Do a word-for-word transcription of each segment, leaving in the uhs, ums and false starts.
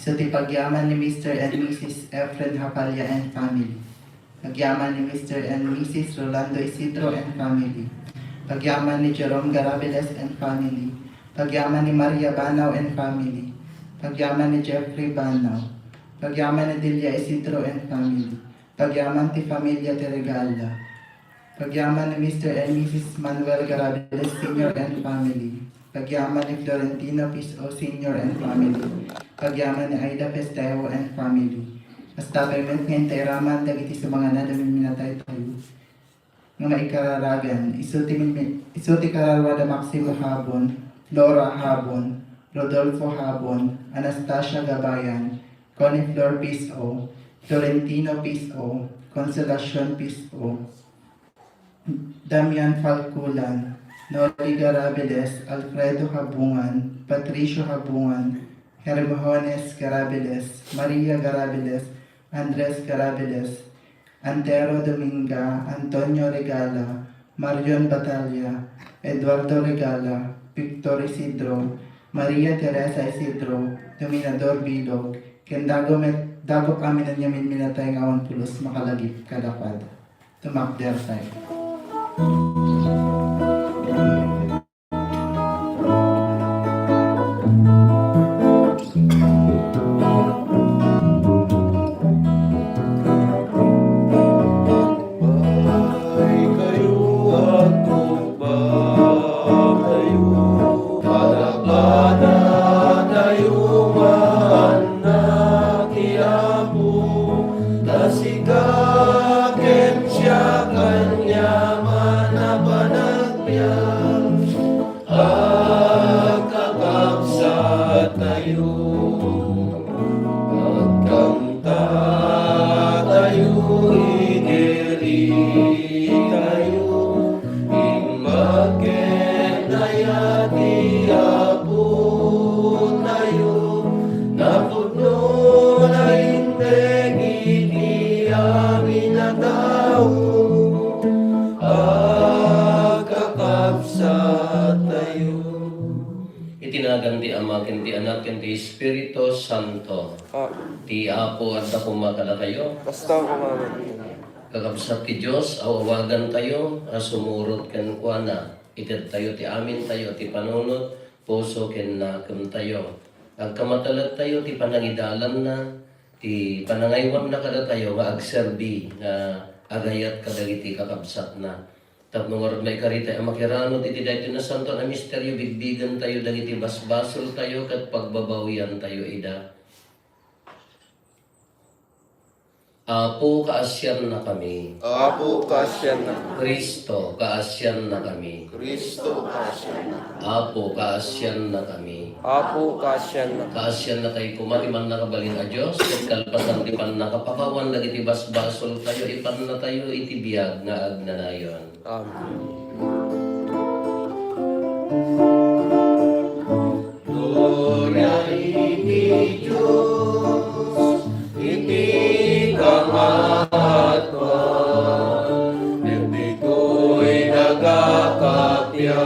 Isu ti pagyaman ni Mister and Missus Efren Hapalla and family. Pagyaman ni Mister and Missus Rolando Isidro and family. Pagyaman ni Jerome Garabiles and family. Pagyaman ni Maria Banao and family. Pagyaman ni Jeffrey Banao. Pagyaman ni Delia Isidro and family. Pagyaman ti familia ti Regala. Pagyaman ni Mister and Missus Manuel Garabiles Senior and family. Pagyaman ni Florentino Piso Senior and family. Pagyaman ni Aida Festejo and family. Kasta pay met nga intairaman dagiti sumanganad a minminatay tayo nga maikararagan. Isu ti minmi-, isu ti kararua da Maximo Habon, Flora Habon, Rodolfo Habon, Anastasia Gabayan, Connie Flor Piso, Florentino Piso, Consolacion Piso, Damian Falculan, Noli Garabiles, Alfredo Habungan, Patricio Habungan, Hermojones Garabiles, Maria Garabiles, Andres Garabiles, Antero Dominga, Antonio Regala, Marion Batalla, Eduardo Regala, Victor Isidro, Maria Teresa Isidro, Dominador Bilog, ken dago met, dagup amin a minminatay nga awan pulos makalagip kadakuada. Tumakder tayo. Bay kayo, agtugba kayo, padagpada tayo, maannak ti Apo, ta sika ken siak aniaman a panagbiag. Agkakabsat tayo, agkanta tayo, igiri tayo, imbag ken ayat ti Apo tayo, napudno na integ iti amin a tao. Agkakabsat tayo. Iti nagan ti Ama, ken ti Anak, ken ti Espiritu Santo. Ah. Ti Apo adda koma kadatayo. Kasta koma met. Kakabsat ti Dios, aw-awagantayo a sumurot kenkuana. Itedtayo ti amintayo ti panunot, puso ken nakemtayo. Agkamatelektayo ti panangidalanna, ti panangaywanna kadatayo nga agserbi nga agayat kadagiti kakabsatna. Tapno ngarud, maikaritay a makiranod iti daytoy nasantoan a misterio, bigbigentayo dagiti basbasoltayo ket pagbabawiantayo ida. Apo, kaasiannakami. Apo, kaasiannakami. Cristo, kaasiannakami. Cristo, kaasiannakami. Apo, kaasiannakami. Apo, kaasiannakami. Kaasiannatayo koma ti Mannakabalin a Dios, ket kalpasan ti pannakapakawan dagiti basbasoltayo, ipannatayo iti biag nga agnanayon. Amen. Gloria iti Dios iti kangatoan, ket ditoy nagakappia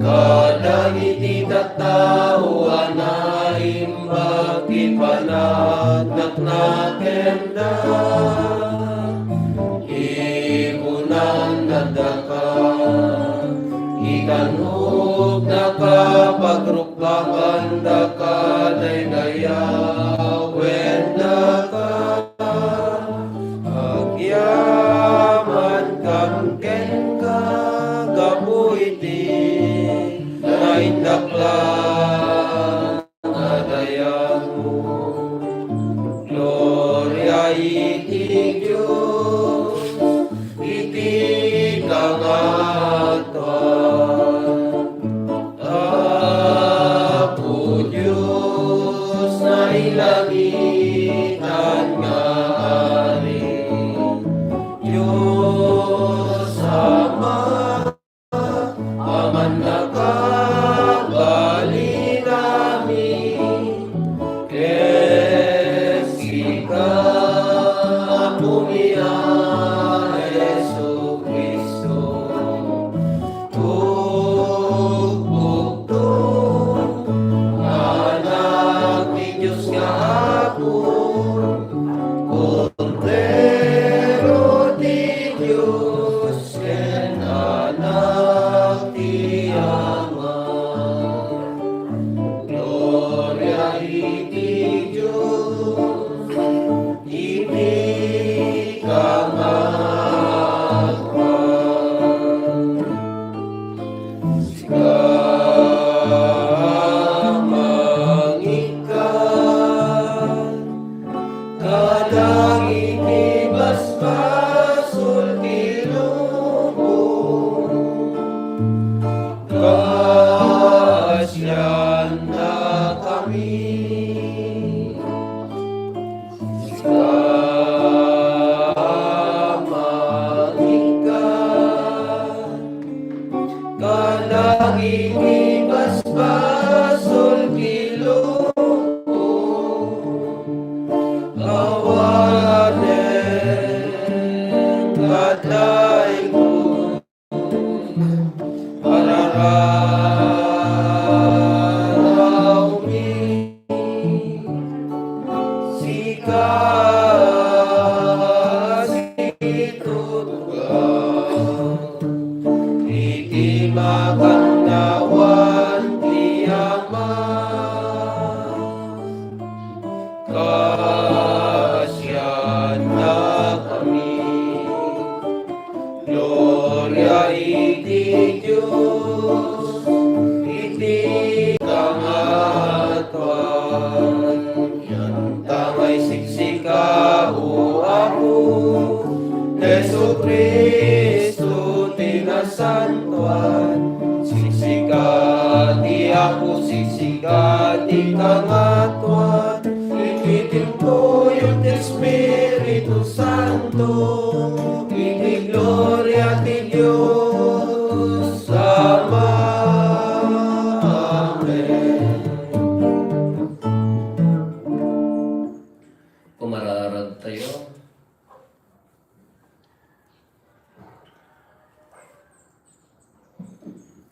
kadagiti tattao a naimbag ti panagtagna kenda. Ibunan daka, itanupnaka, pagrukbakandaka, daydayawendaka. Agyamankam kenka gapu iti naindaklan a dayagmo. Gloria iti Dios iti kangatoan. Apo Dios, nailangitan nga Ari, Dios Ama, a mannakabalinami, ken sika, Apomi a Jesu-Cristo, tugtugto nga Anak ti Dios nga Apo, Kordero ti Dios, ken Anak ti Ama. Gloria iti Dios, iti kangatoan. Sika mangikkan kadagiti basbasol ti lubong, kaasiannakami. Sika mangikkan kadagiti basbasol ti lubong, awanen kadayko arararawmi. Sika situtugaw iti makannawan ti Ama. Kaasiannakami. Gloria iti Dios, iti kangatoan. Yanta nga isiksika, O Apo, Jesu-Cristo ti nasantoan. Siksika ti Apo, siksika ti kangatoan. Iti tiempo ti Espiritu Santo, iti gloria ti Dios Ama. Amen. Pumararag tayo.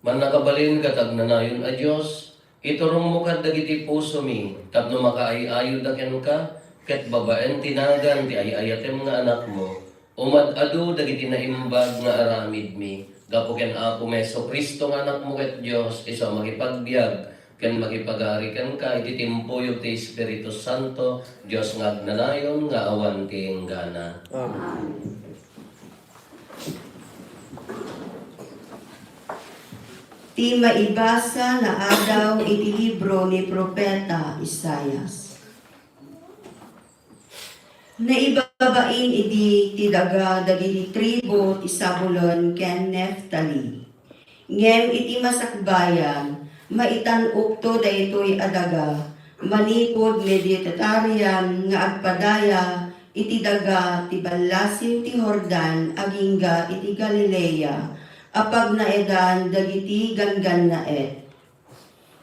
Mannakabalin ket agnanayon a Dios, iturongmo kad dagiti pusomi tapno makaay-ayoda kenka, ket babaen ti nagan ti ay-ayatem nga Anakmo, umad-adu dagiti naimbag nga aramidmi. Gapu ken Apomi Jesu-Cristo nga Anakmo ket Dios, isu a makipagbiag ken makipagari kenka iti timpuyog ti Espiritu Santo, Dios nga agnanayon nga awan ti inggana. Amen. Ti maibasa nga adaw iti libro ni Profeta Isaias. Naibabain idi ti daga dagiti tribu ti Zabulon ken Neftali. Ngem iti masakbayan, maitan-okto daytoy a daga manipud Mediterranean nga agpadaya iti daga ti ballasiw ti Jordan agingga iti Galilea a pagnaedan dagiti ganggannaet.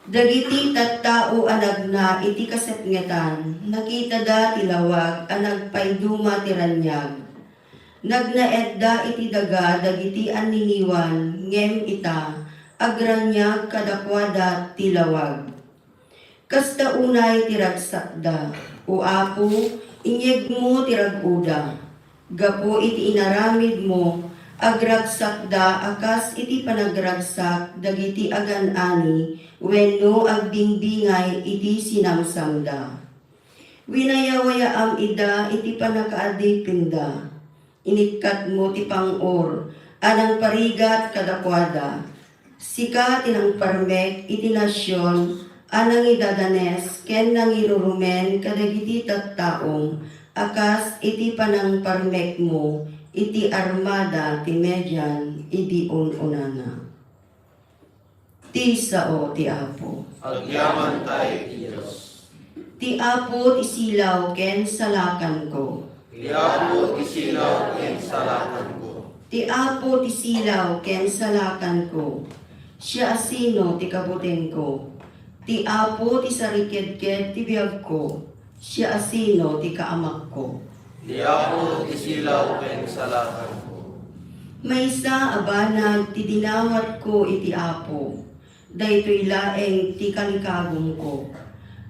Dagiti tattao a nagna iti kasepngetan, nakitada ti lawag a nagpaiduma ti raniag. Nagnaedda iti daga dagiti anniniwan, ngem ita, agraniag kadakuada ti lawag. Kasta unay ti ragsakda, O Apo, inyegmo ti rag-oda. Gapu iti inaramidmo, agragsakda a kas iti panagragsak dagiti agan-ani wenno agbingbingay iti sinamsamda. Winayawayaam ida iti pannakaadipenda. Inikkatmo ti pang-or a nangparigat kadakuada. Sika ti nangparmek iti nasion a nangidadanes ken nangirurumen kadagiti tattaom a kas iti panangparmekmo iti armada ti Median idi un-unana. Ti sao ti Apo. Agyamanta iti Dios. Ti Apo ti silaw ken salakanko. Ti Apo ti silaw ken salakanko. Ti Apo ti silaw ken salakanko. Siasino ti kabutengko? Ti Apo ti sarikedked ti biagko. Siasino ti kaamakko? Ti Apo ti silaw ken salakanko. Maysa a banag ti dinawatko iti Apo. Daytoy laeng ti kalikagumko.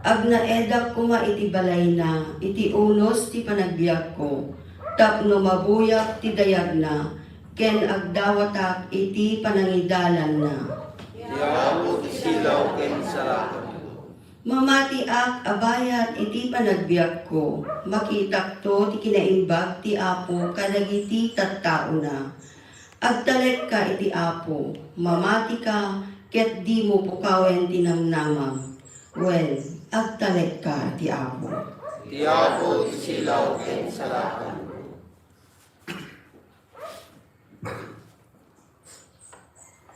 Agnaedak koma iti balayna iti unos ti panagbiagko, tapno mabuyak ti dayagna, ken agdawatak iti panangidalanna. Ti Apo ti silaw ken salakanko. Mamatiak a bayat iti panagbiagko, makitakto ti kinaimbag ti Apo kadagiti tattaona. Agtalekka iti Apo, mamatika, ket dimo pukawen ti namnamam. Wen, agtalekka iti Apo. Ti Apo ti silaw ken salakan.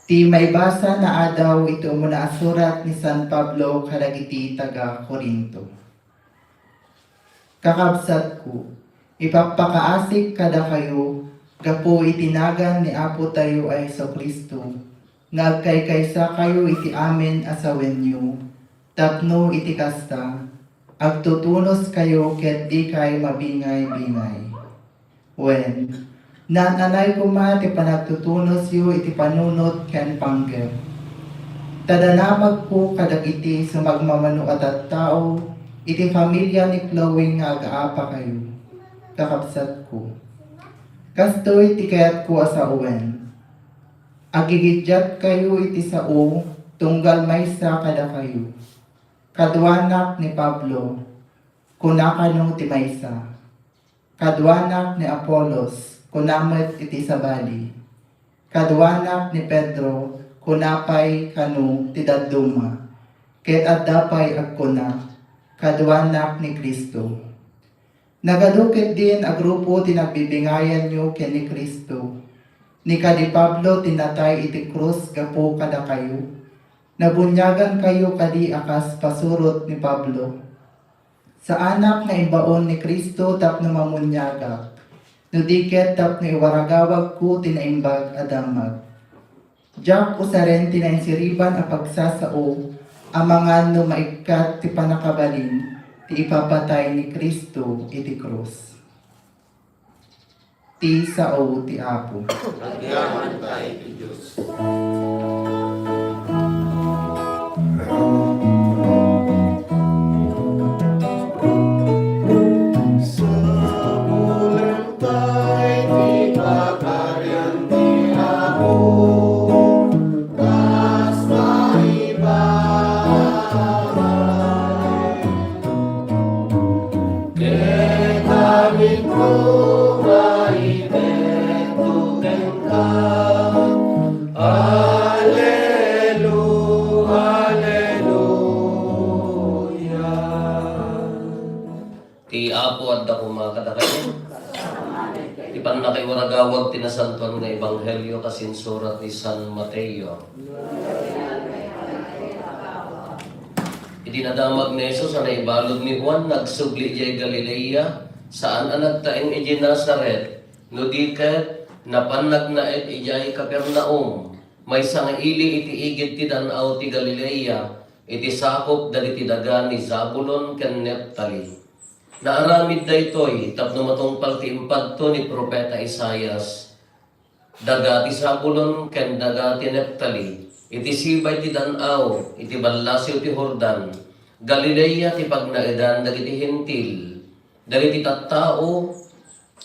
Ti maibasa nga adaw iti umuna a surat ni San Pablo kadagiti taga-Corinto. Kakabsatko, ipakpakaasik kadakayo gapu iti nagan ni Apotayo a Jesu-Cristo, nga agkaykaysakayo iti amin a sawenyo, tapno iti kasta, agtutunoskayo ket dikay mabingay-bingay. Wen, naan-anay koma ti panagtutunosyo iti panunot ken panggep. Ta danamagko kadagiti sumagmamano a tattao iti familia ni Chloe nga agaapakayo, kakabsatko. Kastoy ti kayatko a sawen. Agigiddiatkayo iti sao tunggal maysa kadakayo. Kaduanak ni Pablo, kuna kano ti maysa. Kaduanak ni Apolos, kuna met iti sabali. Kaduanak ni Pedro, kuna pay kano ti dadduma. Ket adda pay agkuna, kaduanak ni Cristo. Nagadu ketdin a grupo ti nagbibingayanyo ken ni Cristo. Ni kadi Pablo ti natay iti krus gapu kadakayo. Nabuniagankayo kadi a kas pasurot ni Pablo. Saanak nga imbaon ni Cristo tapno mamuniagak, no di ket tapno iwaragawagko ti naimbag a damag. Diak usaren ti nainsiriban a pagsasao amangan no maikkat ti pannakabalin ti ipapatay ni Cristo iti krus. Ti sao ti Apo. Agyamankami iti Dios. Sapulen tay ti pagarian ti Apo, kas maibabay. Ket amin maibagto kenka. Alelu-, Aleluya. Ti Apo adda koma kadakayo. Ti pannakaiwaragawag ti nasantoan nga ebanghelio kas insurat ni San Mateo. Idi nadamag ni Jesus a naibalud ni Juan, nagsubli idiay Galilea, saan a nagtaeng idiay Nazaret, no di ket napan nagnaed idiay Capernaum, maysa nga ili iti igid ti dan-aw ti Galilea, iti sakup dagiti daga ni Zabulon ken Neftali. Naaramid daytoy tapno matungpal ti impadto ni profeta Isaias, "Daga ti Zabulon ken daga ti Neftali, iti sibay ti dan-aw, iti ballasiw ti Jordan, Galilea ti pagnaedan dagiti Hentil, dagiti tattao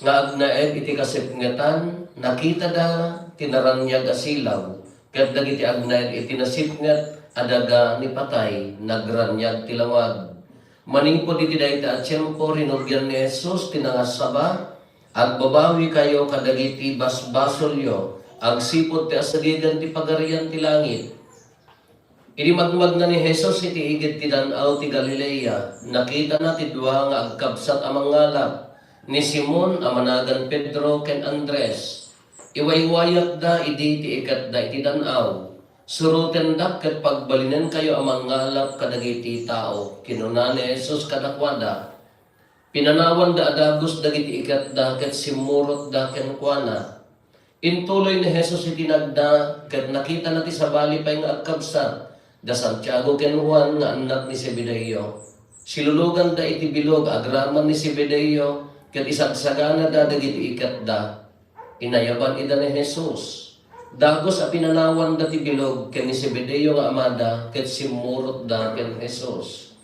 nga agnaed iti kasipngetan, nakitada ti naraniag a silaw, ket dagiti agnaed iti nasipnget a daga ni patay, nagraniag ti lawag." Manipud iti dayta a tiempo, rinugian ni Jesus ti nangasaba, "Agbabawikayo kadagiti basbasolyo, agsipud ti asagigan ti Pagarian ti Langit." Idi magmagna ni Jesus iti igid ti dan-aw ti Galilea, nakitana ti dua nga agkabsat a mangngalap, ni Simon a managan Pedro ken Andres. "Iwaywayakda idi ti iketda iti dan-aw. Surotendak ket pagbalinenkayo a mangngalap kadagiti tao," kinuna ni Jesus kadakuada. Pinanawanda a dagus dagiti iketda ket simmurotda kenkuana. Intuloy ni Jesus iti nagda, ket nakitana ti sabali pay nga agkabsat, da Santiago ken Juan nga annak ni Zebedeo. Siluloganda iti bilog agraman ni Zebedeo, ket isagsaganada dagiti iketda. Inayaban ida ni Jesus. Dagus a pinanawanda ti bilog ken ni Zebedeo nga amada, ket simmurotda ken Jesus.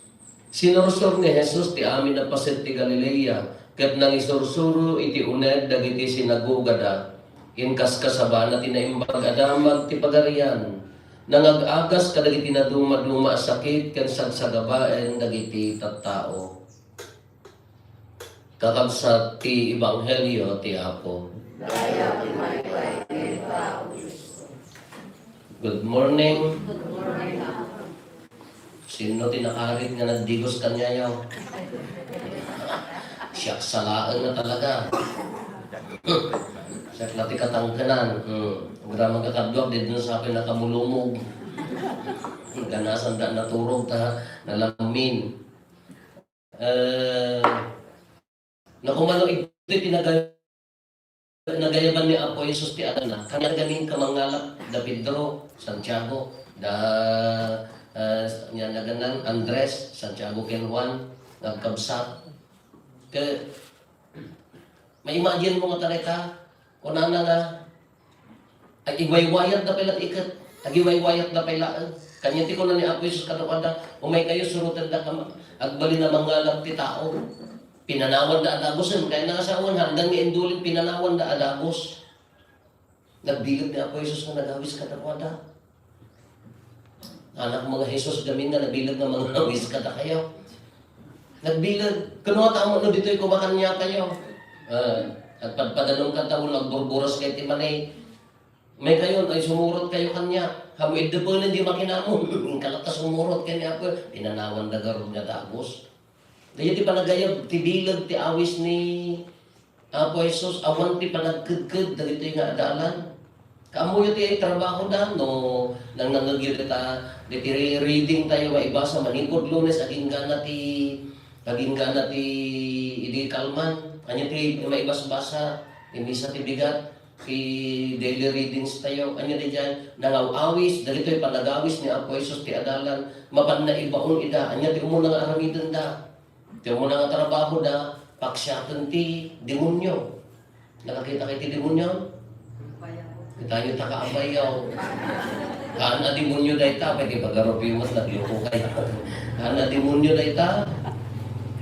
Sinursor ni Jesus ti amin a paset ti Galilea, ket nangisursuro iti uneg dagiti sinagogada. Inkaskasabana ti Naimbag a Damag ti Pagarian. Nangag-agas kadagiti nadumaduma a sakit ken sagsagabaen dagiti tattao. Kakabsat ti Ebanghelio ti Apo. Good morning. Sinno ti nakarit nga nagdigos kaniayo? Siak sa laeng nga talaga. Siak la ti katangkenan. Hmm. Agraman ka kaduak, di dun sa akin nakamulumog. Ganasan da naturog ta nalamin. Eh, nakumano iti pinagay-, nagayaban ni Apo Jesus ti adalana, kaniana gamin ka mangalap da Pedro, Santiago, da, eh, nia naganan, Andres, Santiago ken Juan, nga agkabsat. Ke, ma-imagine mo nga talaga, kunana nga, agiwaywayat da pay la ti iket, agiwaywayat da pay la, eh. Kanian ti kuna ni Apo Jesus kadakuada, "Umay kayo, suroten da kam-, agbalin a mangalap ti tao." Pinanawan da a dagusen, kaya nangasawan, handang nga induling pinanawan da a dagus. Nagbileg ni Apo Jesus nga nagawis kadakuada. Anak mo nga Jesus, gamin nga nabileg nga mangawis kadakayo. Nagbileg, "Kano nga tao no ditoy kumakan niya kayo?" Ah, agpadpadanon ka tao, nagburburas kay ti mani. "May kayo, ay sumurot kayo kanya. Hamu iddepen di makinamon." Kalata sumurot kay ni Apo, pinanawan da garud nga dagus. Daydi panagayab ti bileg ti awis ni Apo Jesus, awan ti panagkedked dagitoy nga adalan. Kaammoyo ti trabaho da, no, nangnangegyo dita, diti reading tayo nga ibasa manipud Lunes, aginggana ti, aginggana ti idi kalman. Ania ti maibasbasa, ti misa ti bigat, ti daily readings tayo. Ania ti diay, nangaw-awis, dagitoy panagawis ni Apo Jesus ti adalan, mapan naibaon ida. Ania ti umuna nga aramiden da? Ti umuna nga trabaho da, paksiaten ti demonyo. Nakakita kayo ti demonyo? Kitayo ta kaabayaw. Haan a demonyo dayta, pwede pagarupiyo mas nagloko kayo. Haan a demonyo dayta.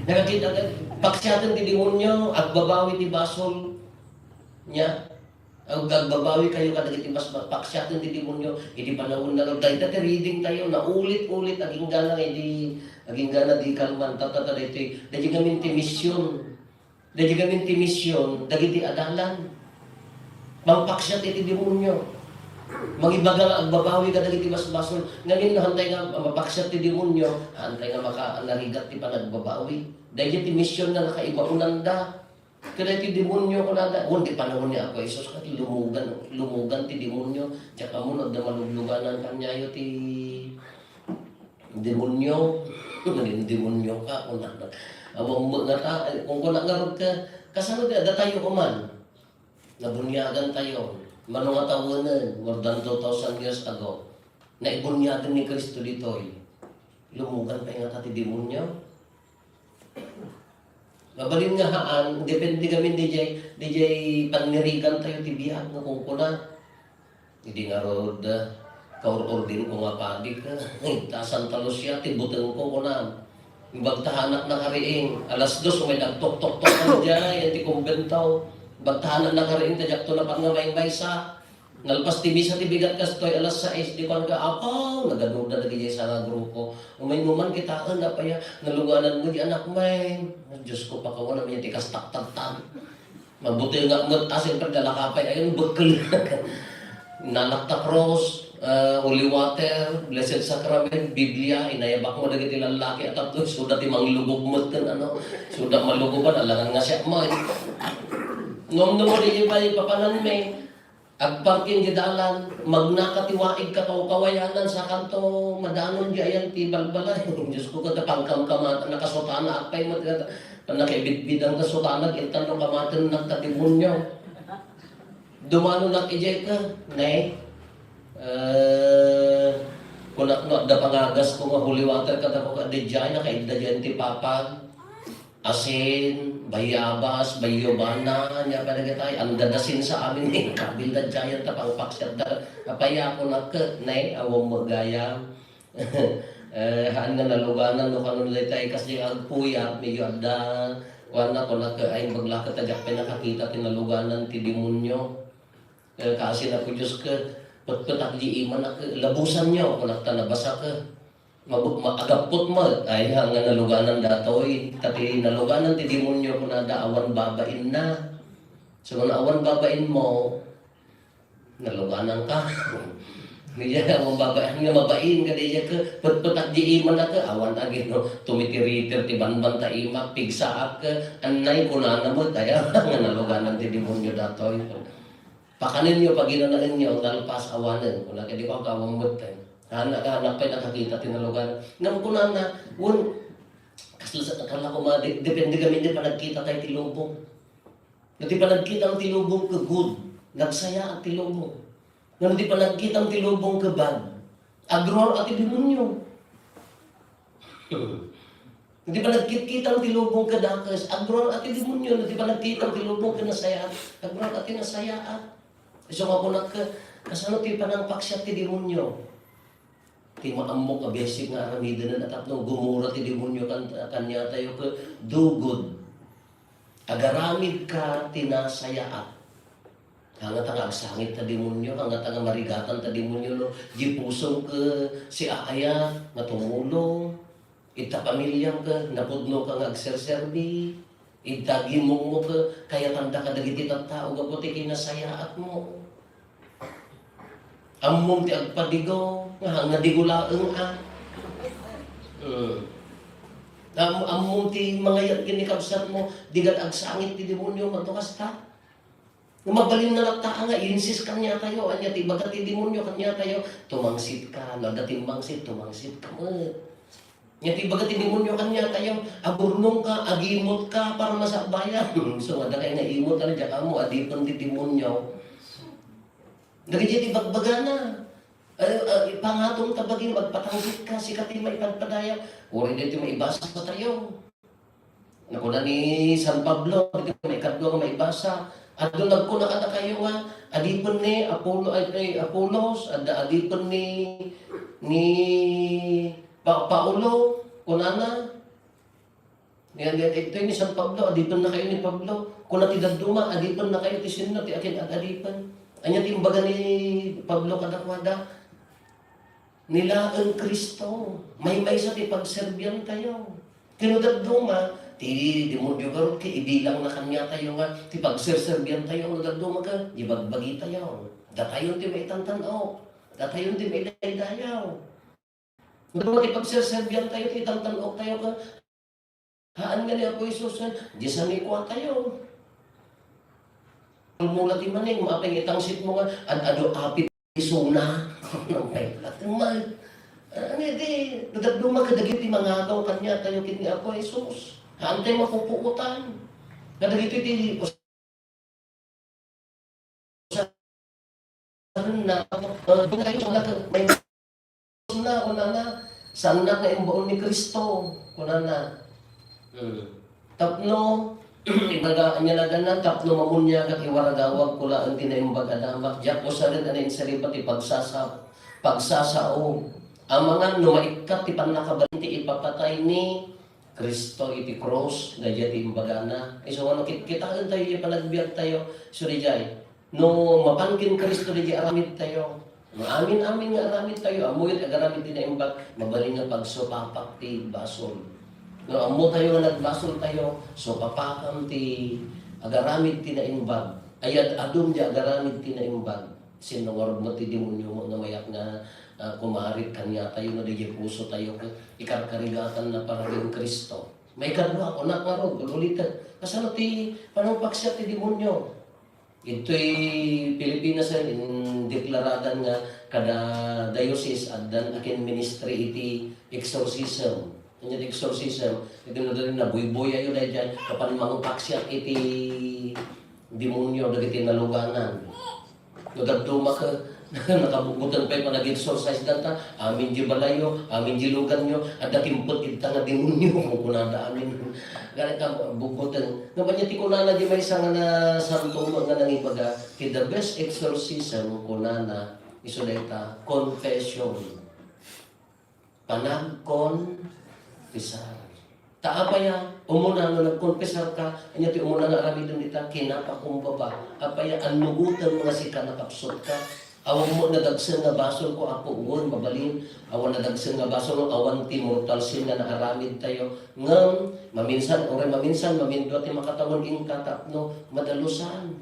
Nakakita kayo, paksiaten ti demonyo, agbabawi ti basol niya. Ag-, agbabawi kayo kadagiti mas paksiaten ti demonyo, idi panawen na, dayta ti reading tayo, naulit-ulit, aginggana nga idi, aginggana di kalman, tatta, daytoy, daydi gamin ti mision, daydi gamin ti mision, dagiti adalan, mangpaksiat iti demonyo, mangibaga nga agbabawi kadagiti basbasol, ngamin no, hantay nga mapaksiat ti demonyo, hantay nga maka-, narigat ti panagbabawi, daydi ti mision nga nakaibaonanda. Kadagiti demonyo, kunada, wen, di panawen ni Apo Jesus, ket lumugan, lumugan ti demonyo, diak ammo no adda malugluganan kaniayo ti demonyo. Naging demonyo ka, kunada. Awan mo nga ta, kung kuna ngarud ka, kasano ti, adatayo kuman? Nabuniagan tayo. Mano nga tawenen, more than two thousand years ago. Naibuniagan ni Cristo ditoy. Lumugan pay nga ta ti demonyo. Mabalin nga haan, depende kami dijay, dijay pannirigan tayo ti biag nga kunkuna. Idi ngarud, kaur-urdin ko nga padi ka, ta Santa Lucia, ti buteng ko, kunam. Imbag ta anak na kariing, alas dos, may nagtok-tok-tok kami dijay, ti kumbento. Imbag ta anak na kariing, ta diak to napan nga maymaysa. Nalpas ti misa ti bigat kastoy, alas sais, di kuan ka, "Apaw, nagaduda dagiti sa nga grupo. Umay mo man kitaen, apay a, naluganan mo di anak may." Diyos ko, pakawan naman ti kastaktaktan. Mabuti nga met, ah, siyempre, dalakapay, ayun, bekkel. Nanakta cross, ah, holy water, blessed sacrament, Biblia, inayabak mo dagiti lallaki at tatlo, suda ti manglugub met ken ano, suda maluguban, alangan nga siya mo. Ngem no mo di pa ipapanan mi, Agparking di dalan, magnaka ti waig kakawkawayanan, sakanto madanon di ayan ti balbalay. Diyos ko, kada pangkamkamatan, nakasutana, apay mo, kada pannakaibidbidang ta sutana, gintan no kamaten nagtatimonyo. Dumano nak ijay ka, ne? Eh, kunak no, adda pangagas ko nga holy water, kada ko ka, di jay, nakaidda jay ti papag. Asin, bayabas, bayobana, nia pay dagitay, andadasin sa amin, eh, kabilda jayan ta pangpaksiat da, apay a kunak ket, ne, awan mo gayam. Eh, haan nga naluganan no kano dayta, eh, kas di agpuyat, medyo adda, kuana, kunak, ay, imbag la ket a diak pay nakakita ti naluganan ti demonio. Eh, kaasi na ko, Dios, ke, petpetak di imanak, labusanyo, kunak ta nabasak, eh. Mabu-, ma-, agappot met, ay, haan nga naluganan datoy. Ta ti naluganan ti demonio, kunada, awan babainna. So, no awan babainmo, naluganan ka. Diay awan babain nga mabain, kadi diay ke, petpetak di imanak, awan agi no, tumitiritir ti banbanta imak, pigsaak, annay, kunana met, ay, nga naluganan ti demonio datoy. Pakanenyo, paginanaenyo, nalpas awanen. Kuna kadi ko, awan met, eh. Anak, anak pay nakakita ti naluganan. Ngem kunana, wen, kasla sa, kala ko ma-, de-, depende kami ti panagkita tayo ti lubong. No ti panagkitam ti lubong ke good, nagsayaat ti lubong. Ngem ti panagkitam ti lubong ke bad, agruar-a ti demonio. No ti panagkitkitam ti lubong ke dakes, agruar-a ti demonio. No ti panagkitam ti lubong ke nasayaat, agruar-a ti nasayaat. Isu nga kunak, kasano ti panangpaksiat ti demonio? Ti maammok a basic nga aramiden a tapno gumura ti demonio kan-, kaniatayo ke do good. Agaramid ka ti nasayaat. Hangata nga agsangit ta demonio, hangata nga marigatan ta demonio, no? Di pusom ke si aaya nga tumulong. Ita pamiliam ke, napudno ka nga agserserbi. Ita gimongmo ke, kayatanda kadagiti tattao gapu ti kinasayaatmo. Ammom ti agpadigo, nga, nga digo laeng, a. Hmm. Am-, ammom ti mangayat ken ni kabsatmo, digan agsangit ti demonio, manto kasta. Nga mabalinna latta nga insis kaniatayo, ania ti ibaga ti demonio kaniatayo, tumangsit ka, no adda timmangsit, tumangsit ka met. Ania ti ibaga ti demonio kaniatayo, agurnong ka, agimot ka, para masakbayan. So, nga adda kay nga imot, ano, diak ammo, adipen ti demonio. Dagiti ti bagbagana. Ay, ah, ipangatom ta bagim, agpatangsit ka, sika ti maipadpadaya. Uray daytoy maibasa tayo. Nakuna ni San Pablo, dagiti maikadua nga maibasa. Adda nagkuna kadakayo nga, adipen ni Apollo, ay, ay, Apolos, adda adipen ni, ni Pa-, Paulo, kunana. Yan, yan, ito ni San Pablo, adipen na kayo ni Pablo. Kuna ti dadduma, adipen na kayo ti sinno, ti akin ad-adipen. Anya ti imbaga ni Pablo kadakuada? Ni laeng Cristo, maymaysa ti pagserbian tayo. Ken no dadduma, ti demonio garud ket ibilang na kaniatayo nga ti pagserserbian tayo, no dadduma ket ibagbagi tayo. Datayon ti maitantan-ok, datayon ti maidaydayaw. Dadduma ti pagserserbian tayo, ti itantan-ok tayo ket Haan nga ni Apo Jesus, eh, diay sa ni kua tayo. Mula ti maning, mapeng itangsitmo nga, ad-adu apit isuna. Nang pay, at mal. Ano, di, nagdaduma kadagiti mangagaw kaniatayo ken ni Apo Jesus. Haan tayo mapupuotan. Kadagiti ti Saan na, eh, di na kayo sumulak, may na, kunana, saan na nga imbaon ni Cristo, kunana. Hmm. Tapno, ibaga, anya na ganan, tapno mamuniagak iwaragawag ko laeng ti naimbag a damag, diak usaren a nainsariba ti pagsasa-, pagsasao. Amangan no maikkat ti pannakabalin ti ipapatay ni Cristo iti krus, daydiay ti imbagana. Isu nga no kit-, kitaen tayo iti panagbiag tayo, isu daydiay. No mapan ken Cristo daydiay aramid tayo. No amin-amin nga aramid tayo, ammoyo ti agaramid ti naimbag, mabalin nga pagsupapak ti basol. No ammo tayo nga nagbasol tayo, supapakam ti agaramid ti naimbag. Ay ad-adum ti agaramid ti naimbag. Sinno ngarud met ti demonio nga mayat nga, ah, kumarit kaniatayo no daydiay puso tayo ket ikarkarigatanna para ken Cristo. Maikadua, kunak ngarud, ulitek. Kasano ti panangpaksiat ti demonio? Ditoy Pilipinas, eh, indeklarada nga kada diocese addan akin ministry iti exorcism. Ania ti exorcism? Iti nadali nabuybuyayo daydiay, kapan mangpaksiat iti demonio dagiti naluganan. No dadduma ket nakabuggoten pay panag-exorcise data, amin di balayyo, amin di luganyo, adda timpet ita nga demonio, kunada amin. Gani ta buggoten. Ngem ania ti kunana di maysa nga nasanto nga nangibaga, ti the best exorcism, kunana, isu dayta, confession. Panagkonfesar. Ta apay a, umuna no nagkonfesar ka, ania ti umuna nga aramiden dita? Kinapakumbaba. Apay a, annugotem nga sika nakapsutka. Awan mo nadagsen nga basolko, Apo, wen, mabalin. Awan nadagsen nga basol, awan ti mortal sin nga naaramid tayo. Ngem, maminsan, uray maminsan, mamindua ti makatawen inka tapno madalusan.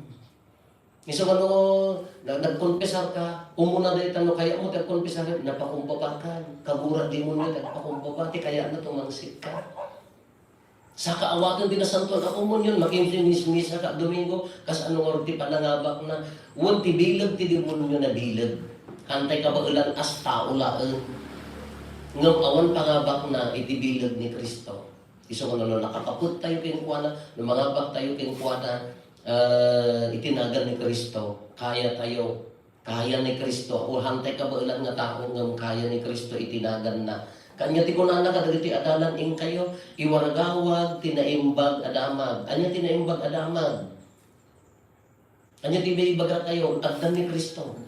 Isu nga no, na-, nagkonfesar ka, umuna dayta no kayat mo ti agkonfesar, napakumbabakan. Kagura demonio ti agpakumbaba, ti kayatna tumangsit ka. Saka awaten ti Nasantoan a Komunion, makimsimismisa ka Domingo, kasano ngarud ti panangabakna? Wen ti bileg ti demonio nabileg. Hantay kabaelan as tao laeng. Ngem awan pangabakna iti bileg ni Cristo. Isu nga no, nakapaput tayo kenkuana, no mangabak tayo kenkuana, ah, iti nagan ni Cristo, kaya tayo, kaya ni Cristo, o hantay kabaelan nga tao ngem kaya ni Cristo iti naganna. Kanya ti kunana kadagiti adalan, inkayo, iwaragawag ti naimbag a damag. Ania ti naimbag a damag? Ania ti ibaga tayo? Addan ni Cristo.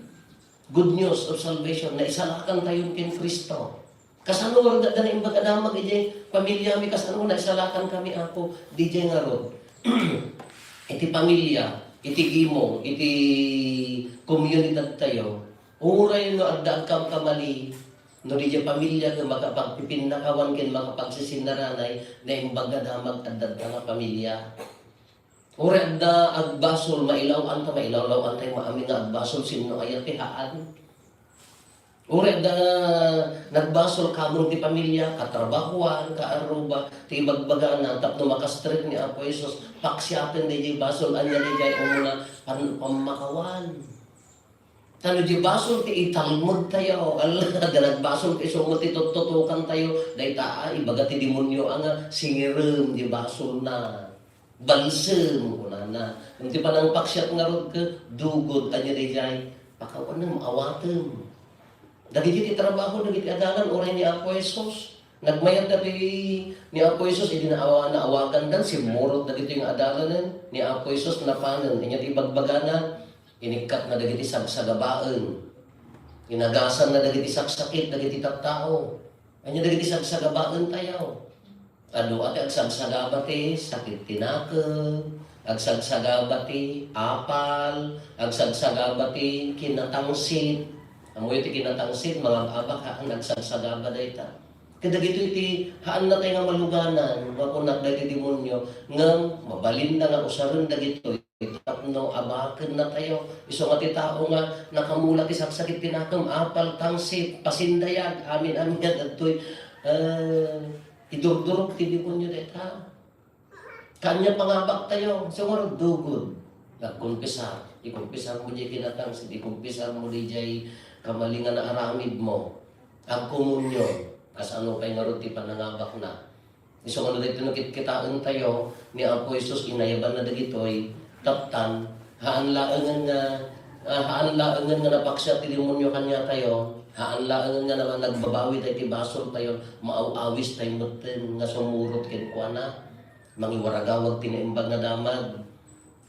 Good news of salvation. Naisalakan tayo ken Cristo. Kasano nga adda naimbag a damag idiay pamiliami? Kasano nga naisalakan kami, Apo? Didiay ngarud. Iti pamilia, iti gimong, iti komunidad tayo. Uray no adda agkamkamali, no didiay pamilia ket makapagpipinnakawan ken makapagsisinnaranay, naimbag a damag adda nga pamilia. Uray adda agbasol, mailaw-an ta, mailawlaw-an tayo maamin nga agbasol, sinno aya ti haan? Uray adda nagbasol, kamong ti pamilia, katrabahoan, kaarruba, ti ibagbagana, tapno makastrek ni Apo Jesus, paksiaten daydiay basol, ania daydiay umuna, pan-, pammakawan. Ta no di basol ti italmud tayo, ala, adda nagbasol ti isu met ti tuttutukan tayo, dayta, ah, ibaga ti demonio a nga singirem di basolna. Balsem, kunana. Ngem ti panangpaksiat ngarud ket dugod, ania daydiay? Pakawanem, awatem. Dagiti ti trabaho, dagiti adalan, uray ni Apo Jesus. Nagmayat dagiti ni Apo Jesus, idi naawa-, naawagandan, simmurot dagiti nga adalanen ni Apo Jesus, napanen. Ania ti ibagbagana? Inikkatna dagiti sagsagabaen. Inagasanna dagiti saksakit dagiti tattao. Ania dagiti sagsagabaen tayo? Adu a ti agsagsagaba ti sakit ti nakem, agsagsagaba ti apal, agsagsagaba ti kinatangsit. Ammoyo ti kinatangsit, mangab-abak, haan, agsagsagaba dayta. Kadagitoy ti haanna tayo nga maluganan, makunak dagiti demonio, ngem mabalinna nga usaren dagitoy tapno abakenna tayo. Isu nga ti tao nga nakamula ti saksakit ti nakem, apal, tangsit, pasindayag, amin-amin nga dagitoy, eh, idurdurok ti demonio dayta. Kanya pangabak tayo, sumurot dugod. Nagkonfesar. Ikonfesar mo diay kinatangsit, ikonfesar mo diay kamali nga naaramid mo. Agkomunyon. Kasano pay ngarud ti panangabakna? Isu nga no daytoy no kitkitaen tayo ni Apo Jesus, inayabanna dagitoy, taptan, haan laengen nga, ah, haan laengen nga napaksiat ti demonio kaniatayo, haan laengen nga na-, nagbabawi tayo ti basol tayo, maaw-awis tayo metten nga sumurot kenkuana. Mangiwaragawag ti naimbag nga damag.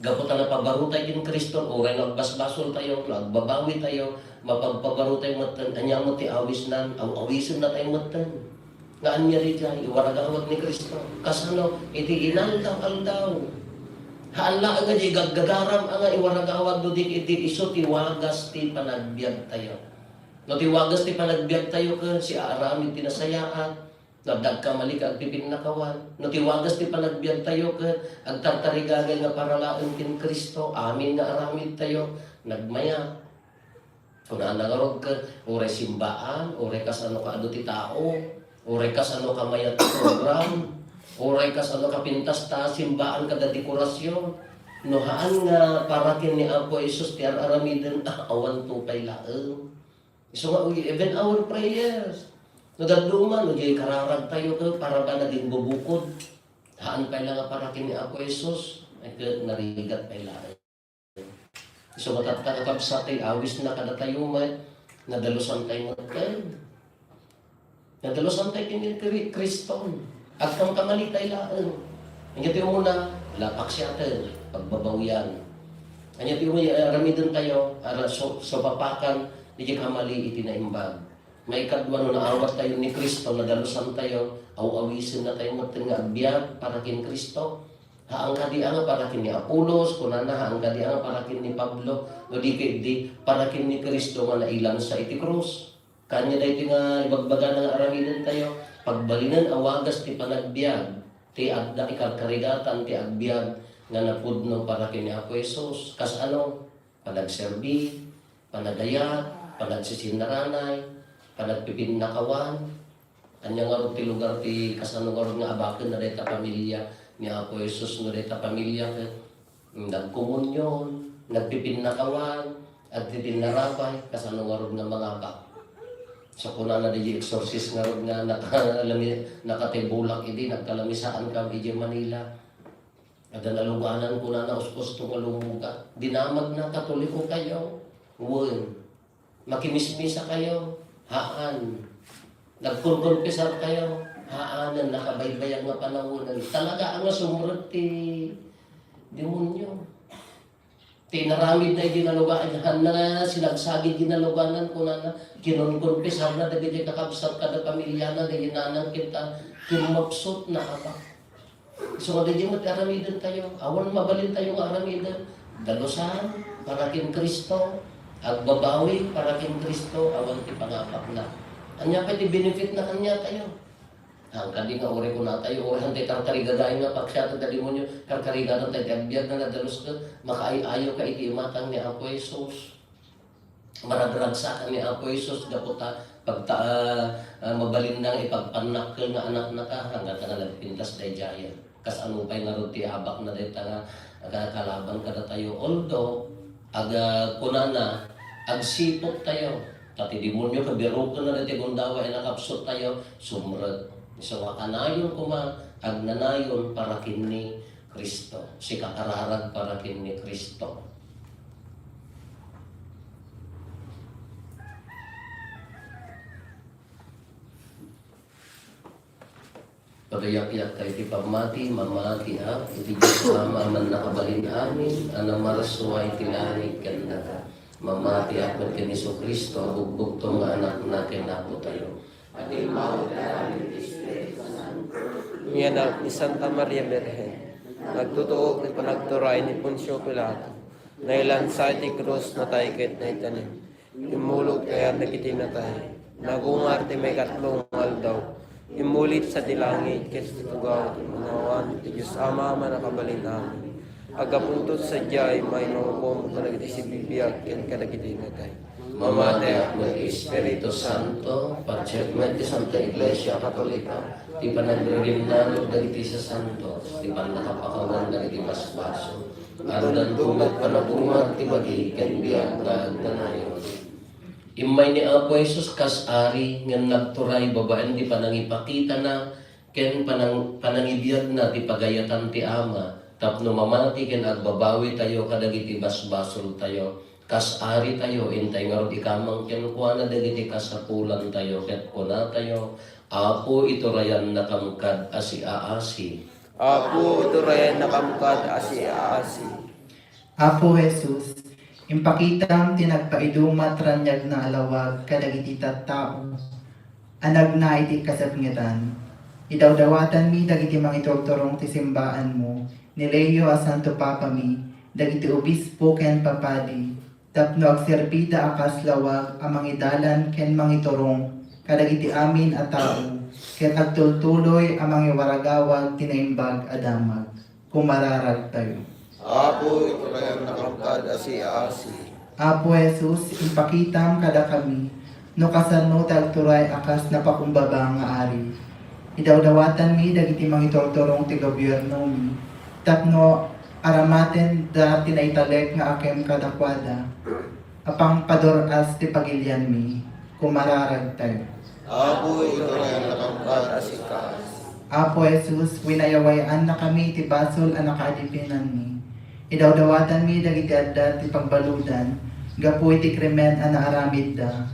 Gapu ta napabaro tayo ken Cristo, uray no agbasbasol tayo, no agbabawi tayo, mapagpabaro tayo metten, ania met ti awisnan, aw-awisenna tayo metten. Nga ania daydiay, iwaragawag ni Cristo. Kasano, iti inaldaw-aldaw. Haan laeng nga di gaggagaram a nga iwaragawag no di iti isu ti wagas ti panagbiag tayo. No ti wagas ti panagbiag tayo ket siaaramid ti nasayaat, no adda agkamali ket agpipinnakawan. No ti wagas ti panagbiag tayo ket agtartarigagay nga para laeng ken Cristo, amin nga aramid tayo, nagmayat. Kunana ngarud ket, uray simbaan, uray kasano kaadu ti tao, uray kasano kamayat ti program, uray kasano kapintas ta simbaan kada dekorasion. No haan nga para ken ni Apo Jesus ti ar-aramiden, ah, awan to pay laeng. Isu nga, even our prayers. No dadduma, no diay kararag tayo ket para ba naging bubukod? Haan pay la nga para ken ni Apo Jesus, ay ket narigat pay laeng. Isu nga tatta, kakabsat, ti awisna kadatayo met, nadalusan tayo metten. Nadalusan tayo ken ni Kri-, Cristo. Agkamkamali tayo laeng. Ania ti umuna, la paksiaten, pagbabawian. Ania ti umuna, aramiden tayo, ara-, so-, supapakan, iti kamali iti naimbag. Nga ikadua, no naawattayo ni Cristo, nadalusantayo, aw-awisenna tayo metten nga agbiag para ken Cristo. Haan kadi a nga para ken ni Apolos, kunana, haan kadi a nga para ken ni Pablo, no di ket di para ken ni Cristo nga nailansa iti krus. Kanya daytoy nga ibagbagana nga aramidentayo, pagbalinen a wagas ti panagbiag, ti adda ikarkarigatan ti agbiag nga napudno para ken ni Apo Jesus. Kas ano? Panagserbi, panagayat, panagsisinnaranay, panagpipinnakawan. Ania ngarud ti lugar ti kasano ngarud nga abakenna dayta pamilia ni Apo Jesus no dayta pamilia ket nagkomunion, nagpipinnakawan, agtitinarabay, kasano ngarud nga mangabak? So, kunana di exorcist ngarud nga nakalami-, nakatibulak idi nagkalamisaanka idi Manila. Adda naluganan kunana, uspusto nga lumuga. Dinamagna, Katoliko kayo? Wen. Makimismisa kayo? Haan. Nagkonkonfesar kayo? Haanen, nakabaybayag nga panawonen. Talaga nga sumrek ti demonyo. Ti inaramidna idi naluganan, haan na sinagsagid idi naluganan, kunana, kinonkonfesarna dagiti kakabsat kada pamiliana, dagiti nanang kita, kimmapsutna, abak. Isu nga daydiay met aramidentayo. Awan mabalintayo nga aramiden. Dalusan para ken Cristo. Agbabawi para ken Cristo. Awan ti pangapakna. Ania pay ti benefitna kaniatayo? Haan kadi nga uray kunatayo, uray haan ti karkarigagayo nga paksiaten ti demonio, karkarigatantayo ti agbiag nga nadalus ket makaay-ayoka iti imatang ni Apo Jesus. Maragragsakan ni Apo Jesus gapu ta pagta-, ah, ah, mabalinna nga ipagpannakkel nga anakna ka, hanggatta nga nagpintas daydiayen. Kasano pay ngarud ti abakna dayta nga agkalaban kadatayo? Although, aga-, kunana, agsiput tayo. Ta ti demonio, kabirukenna dayta gundaway a nakapsut tayo, sumrek. Isu nga kanayon koma, agnanayon para ken ni Cristo. Sika kararag para ken ni Cristo. Pagayakyak tayo ti pammati, mamatiak iti Dios Ama a Mannakabalin-amin, a namarsua iti langit ken daga. Mamatiak met ken Jesu-Cristo a bugbugtong nga Anakna ken Apotayo. Mianak ni Santa Maria Birhen, nagtutuok ti panagturay ni Poncio Pilato, nailansa iti krus, natay ket naitanem. Immulog ti ayat dagiti natay. Nagungar ti maikatlo nga aldaw. Immulit sadi langit ket sadi tugaw ti maawatan ti Dios Ama a Mannakabalin-amin. Aggapunto sadiay, maimahukom kadagiti sibibiag ken kadagiti natay. Mamatiak met ti Espiritu Santo, patiek met ti Santa Iglesia Katolika, ti panagriribnanod dagiti sasantos, ti pannakapakawan dagiti basbasol. Addanto met panagumar ti bagi ken biag nga agnanayon. Immay ni Apo Jesus kas Ari ngem nagturay babaen ti panangipakitana ken panang-, panangibiagna ti pagayatan ti Ama tapno mamati ken agbabawi tayo kadagiti basbasoltayo. Kas Ari tayo, intay ngarud ikamang kenkuana dagiti kasapulantayo ket kunatayo, Apo, iturayannakam kad asiaasi. Apo, iturayannakam kad asiaasi. Apo Jesus, impakitam ti nagpaidumat raniagna a lawag kadagiti tattao a nagna iti kasepngetan. Idawdawatanmi dagiti mangiturturong ti simbaanmo, ni Leo a Santo Papami, dagiti obispo ken papadi, tapno agserbida a kas lawag a mangidalan ken mangiturong kadagiti amin a tao, ket agtultuloy a mangiwaragawag ti naimbag a damag. Kumararagtayo. Apo, iturayannakam kad asiaasi. Apo Jesus, impakitam kadakami no kasano ti agturay a kas napakumbaba nga Ari. Idawdawatanmi dagiti mangiturturong ti gobiernomi tapno aramatenda ti naitalek nga akem kadakuada a pangpadur-as ti pagilianmi. Kumararagtayo. Apo, iturayannakam kad asiaasi. Apo Jesus, winayaway-annakami iti basol a nakaadipinanmi. Idawdawatanmi dagiti adda ti pagbaludan gapu iti krimen a naaramidda.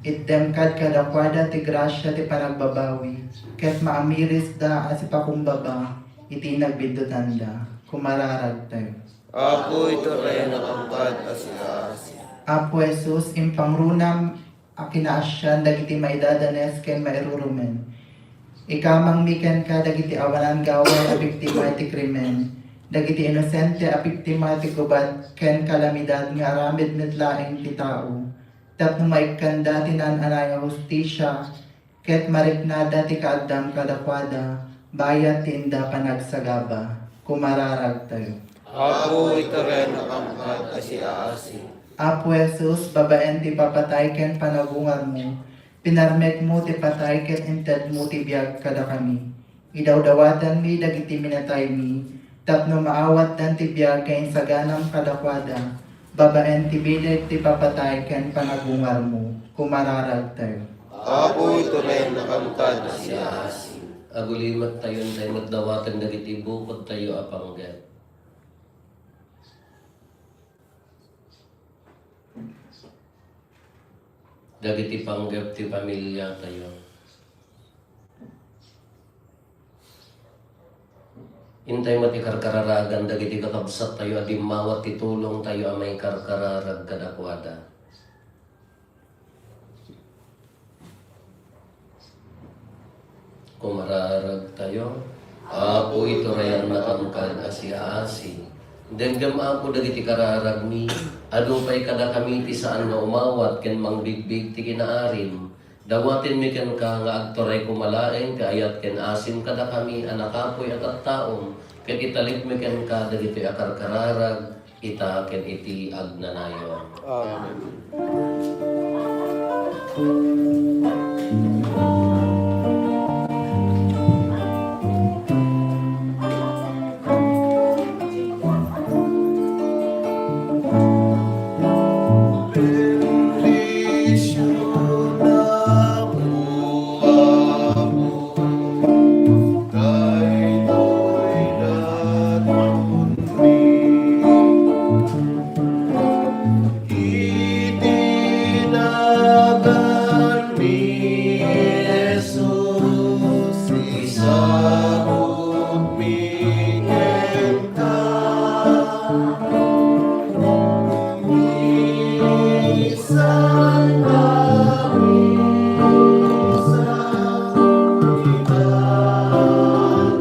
Itdem kad kadakuada ti grasia ti panagbabawi, ket maamirisda a sipakumbaba iti nagbiddutanda. Kumararagtayo. Apo, iturayannakam kad asiaasi. Apo Jesus, impangrunam a kinaasian dagiti maidadanes ken mairurumen. Ikamangmi kenka dagiti awanan gaway a biktima iti krimen, dagiti inosente a biktima iti gubat ken kalamidad nga aramid met laeng ti tao, tapno maikkanda ti naan-anay a hustisia, ket mariknada ti kaaddam kadakuada, bayat ti inda panagsagaba. Kumararagtayo. Apo, iturayanakam kad a siaasi. Apo Jesus, babaen ti ipapatay ken panagungarmo, pinarmekmo ti patay ket intedmo ti biag kadakami. Idawdawatanmi dagiti minataymi, tapno maawatdan ti biag nga insaganam kadakuada, babaen ti bileg ti ipapatay ken panagungarmo. Kumararagtayo. Apo, iturayanakam kad a siaasi. Agulimettayo, intay met dawaten dagiti bukodtayo a panggep. Dagiti panggep ti pamiliatayo. Intay met ikarkararagan dagiti kakabsattayo a dimmawat ti tulongtayo a maikarkararag kadakuada. Kumararagtayo. Apo, iturayanakam kad a siaasi. Denggem, Apo, dagiti kararagmi. Adu pay kadakami ti saan nga umawat ken mangbigbig ti kinaarim. Dawatenmi kenka nga agturay koma laeng ti ayat ken asim kadakami a nakapuy a tattaom, ket italekmi kenka dagitoy a karkararag, ita ken iti agnanayon. Amen. Bendisionam, O Apo, daytoy datonmi. Iti naganmi, Jesus, isagutmi kenka. Misan kami sa ibabaw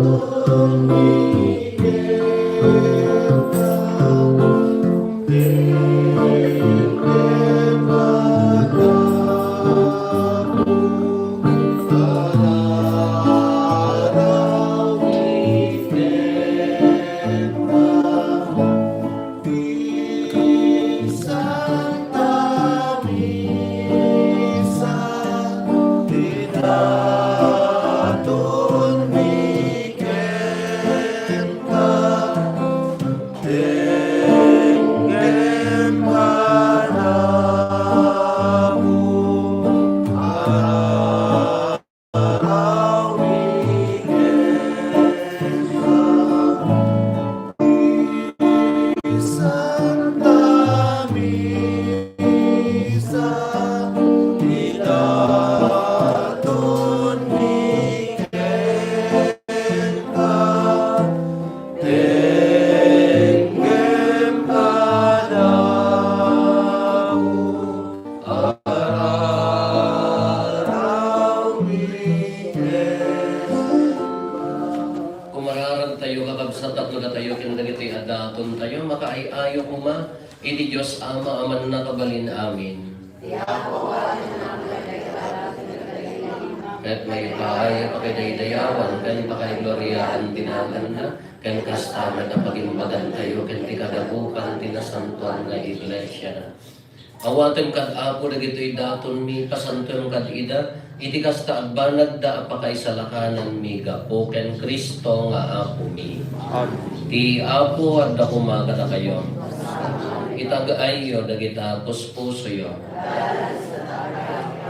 ni kenka. Denggem, Anak, arawiken ka. Santa Misa, idaton mi kenka. Denggem, Anak, arawiken. Kumararagtayo, kakabsat, tapno datayo ken dagiti a datontayo makaay-ayo koma iti Dios Ama a Mannakabalin Amin. Ket mayat pay a pakidaydayawan ken pakaigloriaan ti naganna, ken kasta met a pagimbagantayo ken ti kadakupan ti nasantoan nga Iglesia. Awatem kad Apo dagitoy datonmi, pasantoem kad ida, iti kasta agbanagda a pakaisalakananmi gapu ken Cristo nga Apomi. Amen. Ti Apo adda koma kadakayo. Itag-ayyo dagita puspusoyo.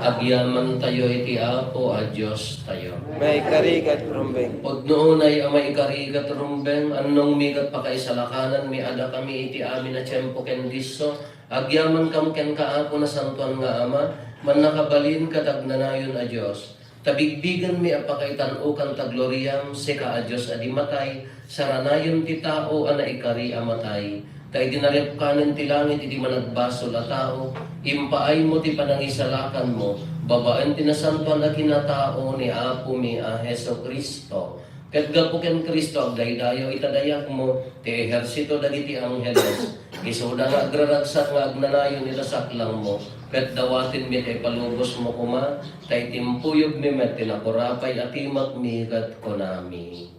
Agyamantayo iti Apo a Diostayo. Maikari ket rumbeng. Pudno unay a maikari ket rumbeng, annongmi ket pakaisalakananmi a dakami iti amin a tiempo ken disso, agyamankam kenka, Apo, Nasantoan nga Ama, Mannakabalin ket Agnanayon a Dios. Ta bigbigenmi a pakaitan-okan ta gloriam, sika a Dios a di matay, saranayem ti tao a naikari a matay, Ta iti naripkanen ti langit iti managbasol a tao, impaaymo ti panangisalakanmo babaen ti nasantoan a kinatao ni Apomi a Jesu-Cristo. Ket gapu ken Cristo, agdaydayaw ita dayagmo ti ehersito dagiti angheles. Isuda nga agraragsak nga agnanayon ita saklangmo, ket dawatenmi ta ipalubosmo koma, ta itimpuyogmi met ti nakurapay a timekmi ket kunami.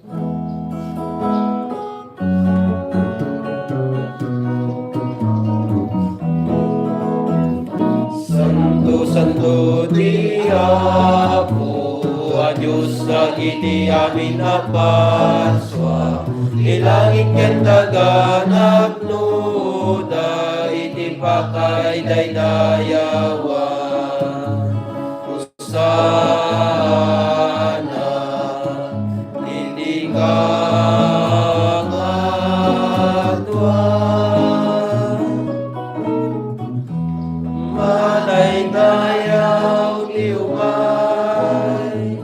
Santo, santo ti Apo a Dios dagiti amin a parsua, ti langit ken daga napnoda iti pakaidaydayawan. Hosanna iti kangatoan. Madaydayaw ti umay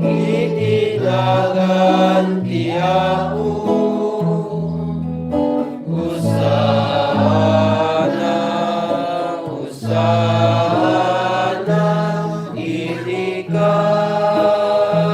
iti nagan ti Apo. Hosanna, Hosanna iti kangatoan.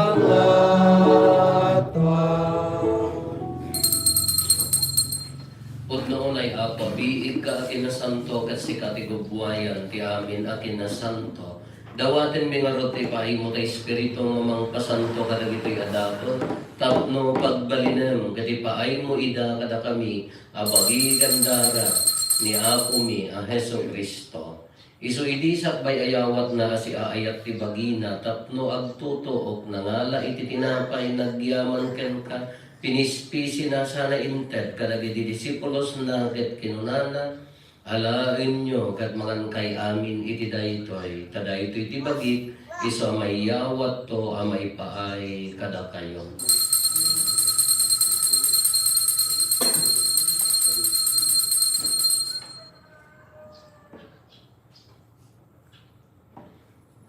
Pudno unay, Apo, biigka a kinasanto, ket sika ti gubbuayan ti amin a kinasanto. Dawatenmi ngarud ti ipaaymo ti Espiritu nga mangpasanto kadagitoy a daton, tapno pagbalinem ket ipaaymo ida kadakami a bagi ken dara ni Apomi a Jesu-Cristo. Isu idi sakbay a yawatna a siaayat ti bagina tapno agtutuok, nangala iti tinapay, nagyaman kenka, pinispisina sana inted kadagiti disipulosna ket kinunana, "Alaenyo ket mangankay amin iti daytoy, ta daytoy ti bagik, isu a maiyawatto a maipaay kadakayo."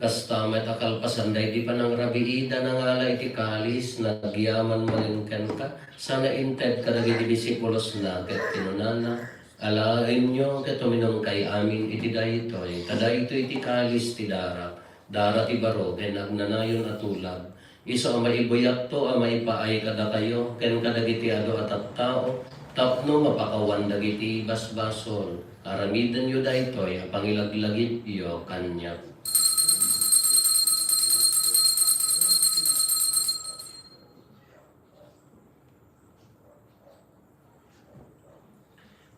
Kasta met a kalpasan daydi panangrabiida, nangala iti kalis, nagyaman manen kenka, sana inted kadagiti disipulosna, ket kinunana, "Alaenyo ket uminumkay amin iti daytoy, ta daytoy ti kalis ti darak, dara ti baro ken agnanayon a tulag. Isu a maibuyatto a maipaay kadakayo ken kadagiti adu a tattao tapno mapakawan dagiti basbasol. Aramidenyo daytoy a pangilaglagipyo kaniak."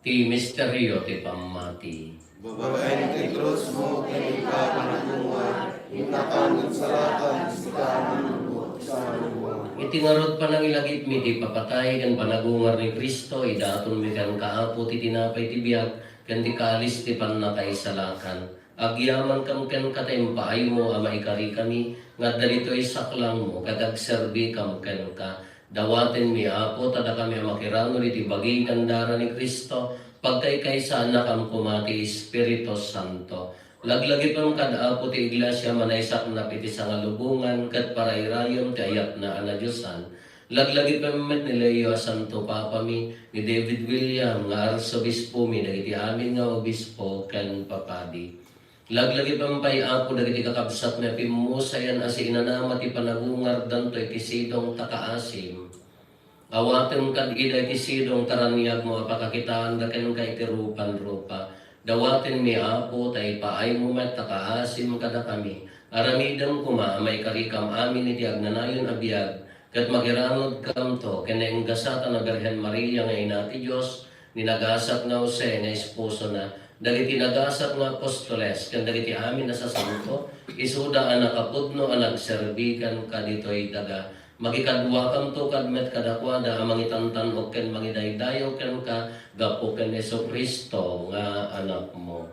Ti misterio ti pammati. Babaen ti krusmo ken ita panagungar, intakan ken salakan sika a mannubbot ken mannubbot. Iti ngarud panangilagipmi ti ipapatay ken panagungar ni Cristo, idatonmi kenka, Apo, ti tinapay ti biag ken ti kalis ti pannakaisalakan. Agyamankam kenka ta impaaymo a maikarikami nga adda ditoy saklangmo ket agserbikam kenka. Dawatenmi, Apo, ta dakami a makiranod iti bagi ken dara ni Cristo, pagkaykaysaannakam koma ti Espiritu Santo. Laglagipem kad, Apo, ti Iglesia a manaysaknap iti sangalubongan ket parairayem ti ayatna a nadiosan. Laglagipem met ni Leo a Santo Papami, ni David William nga Arsobispomi, dagiti amin nga obispo ken papadi. Laglagipem pay, Apo, dagiti kakabsatmi a pimmusayan a siinanama ti panagungardanto iti sidong ta kaasim. Awatem kad ida iti sidong ta raniagmo a pakakitaanda kenka iti rupan-rupa. Dawatenmi, Apo, ta ipaaymo met ta kaasim kadakami. Aramidem koma a maikarikam amin iti agnanayon a biag, ket makiranodkamto ken nainggasatan a Birhen Maria nga Ina ti Dios, ni nagasat nga Jose nga esposona, dagiti nagasat nga apostoles, ken dagiti amin a sasanto, isuda a nakapudno a nagserbi kenka ditoy daga. Makikaduakamto kad met kadakuada a mangitantan-ok ken mangidaydayaw kenka gapu ken Jesu-Cristo nga Anakmo.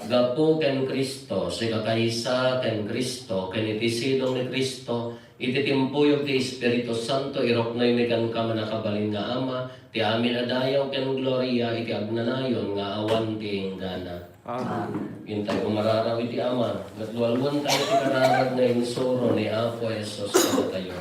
Gapu ken Cristo, sikakaysa ken Cristo, ken iti sidong ni Cristo, iti timpuyog ti Espiritu Santo, iruknoymi kenka, mannakabalin nga Ama, ti amin a dayaw ken gloria iti agnanayon nga awan ti inggana. Amen. Intay umararaw iti Ama, ket walwentayo ti kararag nga insuro ni Apo Jesus kadatayo.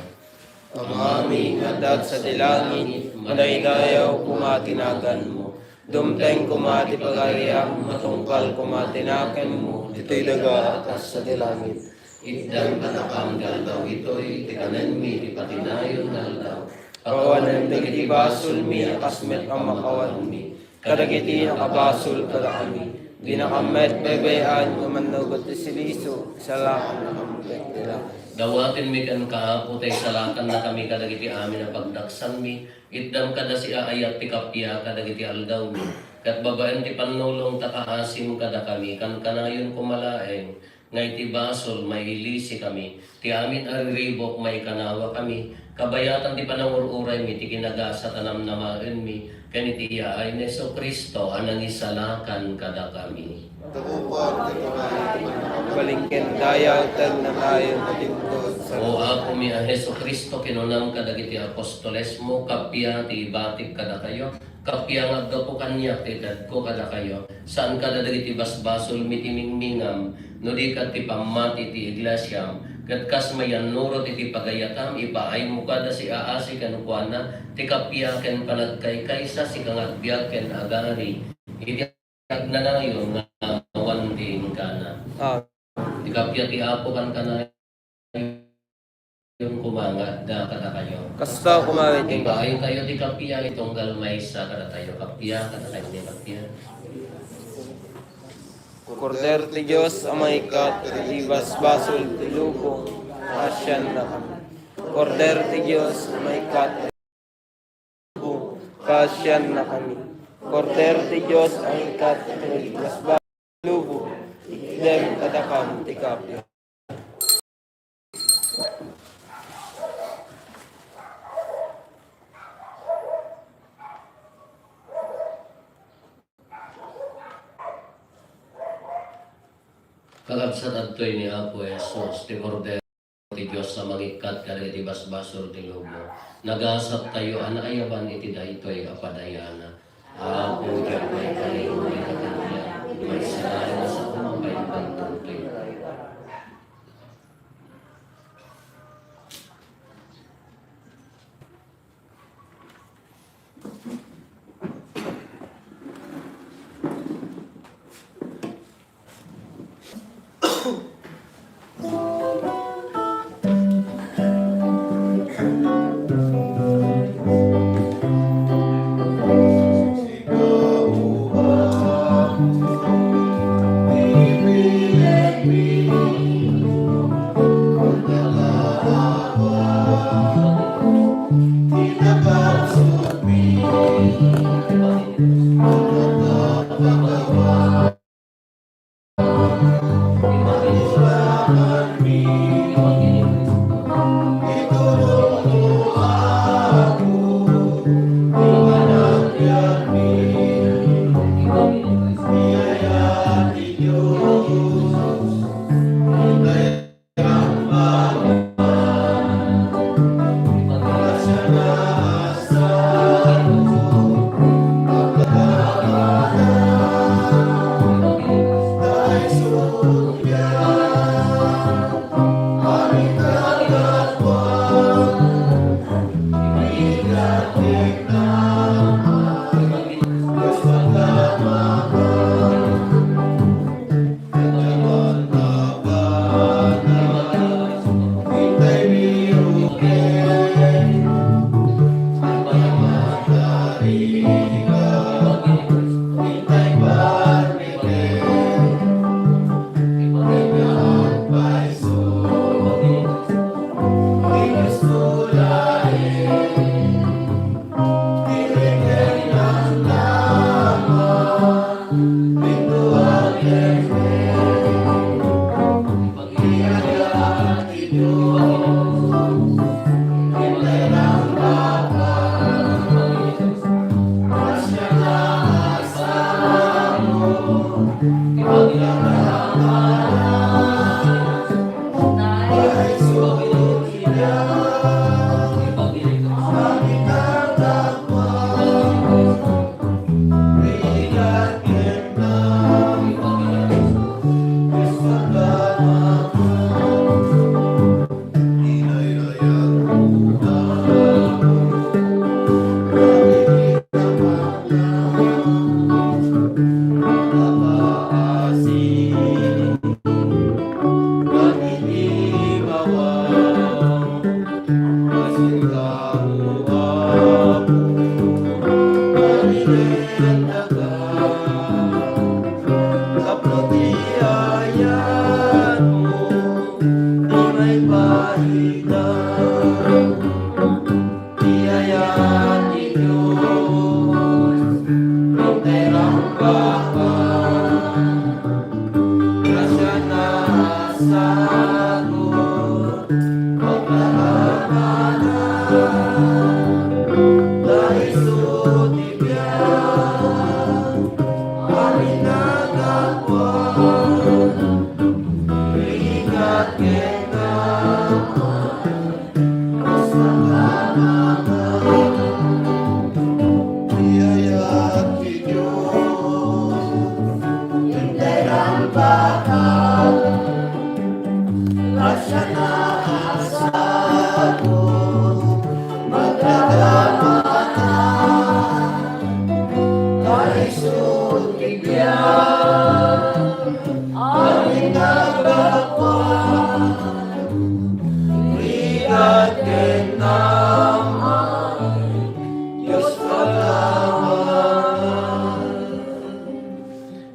Amami nga adda sadi langit, madaydayaw koma ti naganmo. Dumteng koma ti pagariam, matungpal koma ti naganmo, ditoy daga a kas sadi langit. Itdem kadakami ti aldaw itoy, ti kanenmi ti patinayon nga aldaw. Pakawanem dagiti basolmi a kas met a makawanmi kadagiti nakabasol kadakami. Dinakam met baybay-an nga mannugot ti siliso, salakannakami ket ti langit. Dawatenmi kenka, Apo, ta isalakannakami kadagiti amin a pagdaksanmi. Itdem kada siaayat ti kappia kadagiti aldawmi. Ket babaen ti pannulong ta kaasim kadakami, kankanayon koma laeng nga iti basol, mailisikami. Ti amin a riribuk, maikanawakami. Kabayatan ti panangur-uraymi, ti kinagasat a namnamaenmi, ken iti yaay ni Jesu-Cristo a nangisalakan kadakami. Tagupan ket unay ti pannakabalin ken dayawten a nayon a Dios. O Apomi a Jesu-Cristo, kinunam kadagiti apostolesmo, kappia ti ibatik kadakayo, kappia nga aggapu kaniak ti itedko kadakayo, saan kadagiti basbasolmi ti mingmingam, no di ket ti pammati ti iglesiam, ket kas mayannurot iti pagayatam, ipaaymo kada siaasi kenkuana ti kappia ken panagkaykaysa, sika nga agbiag ken agari iti agnanayon nga awan ti inkana. Ah. Ti kappia ti Apo kankanayon koma nga adda kadakayo. Kasta koma iti Ipaaykayo ti kappia iti tunggal maysa kadatayo. Kappia, kadatayo ti kappia. Kordero ti Dios a mangikkat iti basbasol ti lubong, paasiannakami. Kordero ti Dios a mangikkat iti lubong, paasiannakami. Kordero ti Dios a mangikkat iti basbasol ti lubong, itdem kadakam ti kappia. Kakabsat, adtoy ni Apo Jesus, ti Kordero ti Dios a mangikkat kadagiti basbasol ti lubong. Nagasattayo a naayaban iti daytoy a padayana. Apo, diak maikari nga maikatagna, maisalakan a saom a maimbanto toy.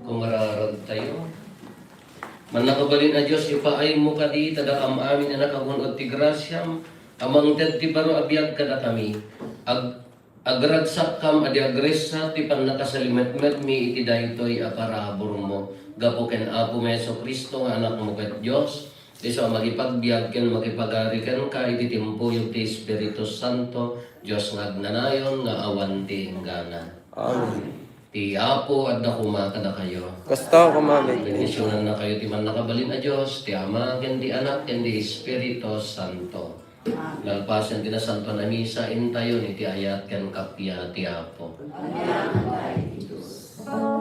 Kumararag tayo. Mannakabalin a Dios, ipaaymo kadi ta dakam amin a nakagun-od ti grasiam a mangted ti baro a biag kadakami. Ag-, agragsakkam a di agressa ti pannakasalimetmetmi iti daytoy a paraburmo. Gapu ken Apomi Jesu-Cristo nga Anakmo ket Dios, isu a makipagbiag ken makipagari kenka iti timpuyog ti Espiritu Santo, Dios nga agnanayon nga awan ti inggana. Amen. Ti Apo adda koma kadakayo. Kasta koma met. Bendisionannakayo ti Mannakabalin a Dios, ti Ama, ken ti Anak, ken ti Espiritu Santo. Nalpasen ti Nasantoan a Misa, intayon iti ayat ken kappia ti Apo.